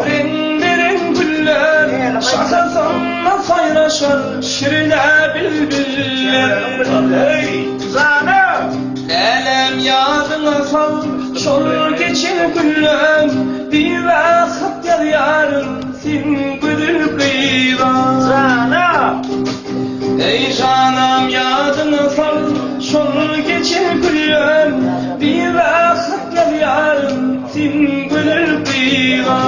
Reňbe-reň güller şahasynda saýraşar şirine bilbiller. Älem ýadyňa sal şol geçen günlem Diýibä hat ýazýaryn sen gözel gyza. Eý janam ýadyňa sal şol geçen günlem Diýibä hat ýazýaryn sen gözel gyza.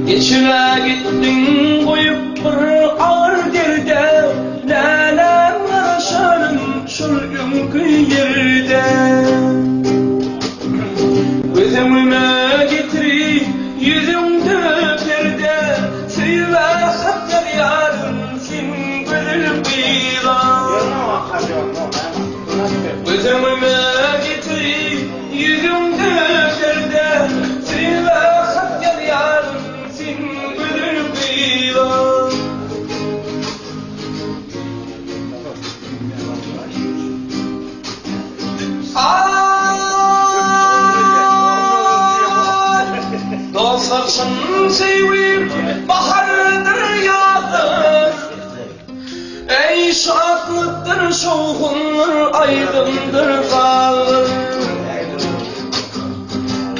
Geçibä gitdiň goýup bir agyr derde, Läläm garaşaryn şol öňki ýerde. Göz öňüme getirip ýüzüňde perde, Söýgä hat ýazýaryn sen gözel gyza. Göz öňüme getirip ýüzüňde perde, Söýgä hat ýazýaryn sen gözel gyza. Dostlar çyn söýgi bahardyr ýazdyr. Eý şatlykdyr şowhundyr aýdymdyr sazdyr.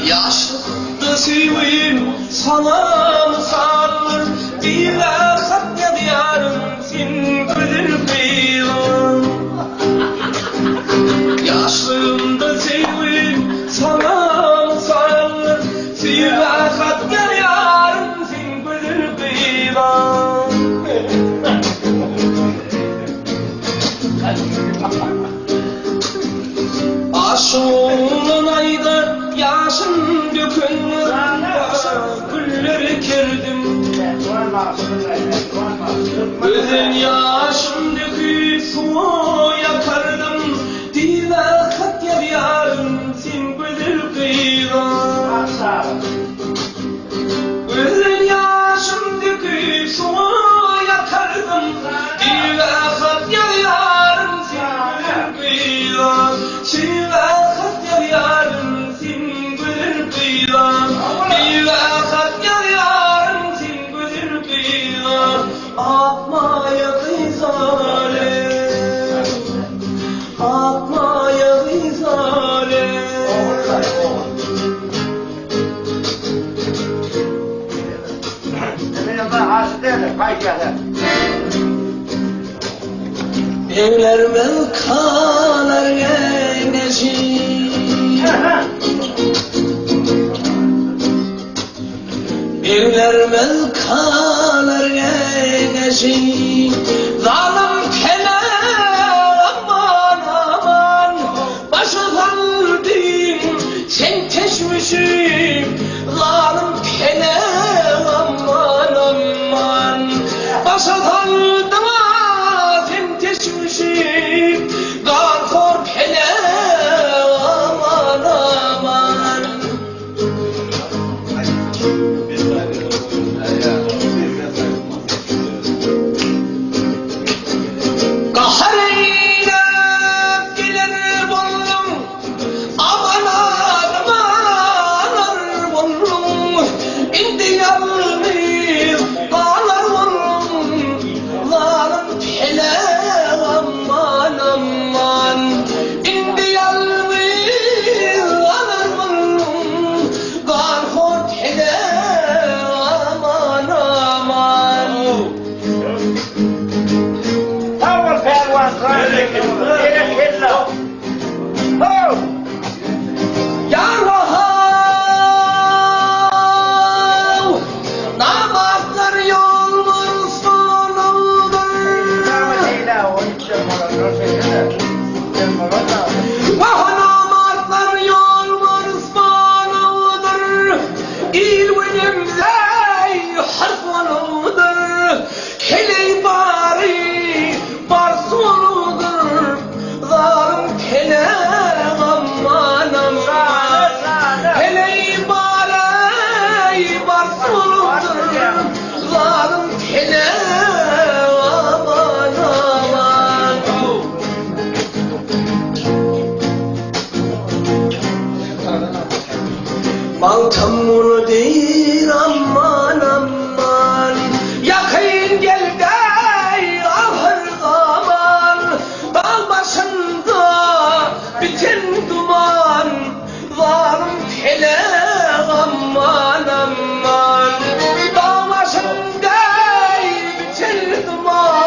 Ýaşlykda söýgim saňa mysaldyr, Diýme hat ýazýaryn sen gözel gyzym. Ýaşlygymda söýgim saňa mysaldyr, Söýgä hat ýazýaryn sen gözel gyzym. Aşygymdan aýda ýaşym dökendir, Başa gülleri kerdim. Gözden ýaşym döküp suwa ýakardym, Diýme hat ýazýaryn sen gözel gyza. Gözden ýaşym döküp suwa ýakardym, Diýme hat ýazýaryn sen gözel gyza. Söýgä hat ýazýaryn sen gözel gyza. Diýme hat ýazýaryn sen gözel gyza. Akmaýa gyzale, Akmaýa gyzale. Beglerimiz kalar geňeşi. Beglerimiz kalar geňeşi. Zalym kele aman aman. Başa saldyň sen teşwüşi. Zalym pele aman aman Başa saldyň-a sen teşwüşi Ganhor pele aman aman. Gahar eýläp gelen bolduň. Aman alar bolduň, indi ýalňyz galar bolduň, Zalym pelek aman aman, indi ýalňyz galar bolduň, Ganhor pelek aman aman. Sag bol Pälwan Berekella. Ýar-wahaw! Namartlar ýolbaryň sonudyr. Wah, namartlar ýolbaryň sonudyr. Il-günüm zeý hars boludyr. Heleý bary bars boludyr. Zalym kelem aman aman Heleý bareý bar soludyr Zalym kelem aman. Bar.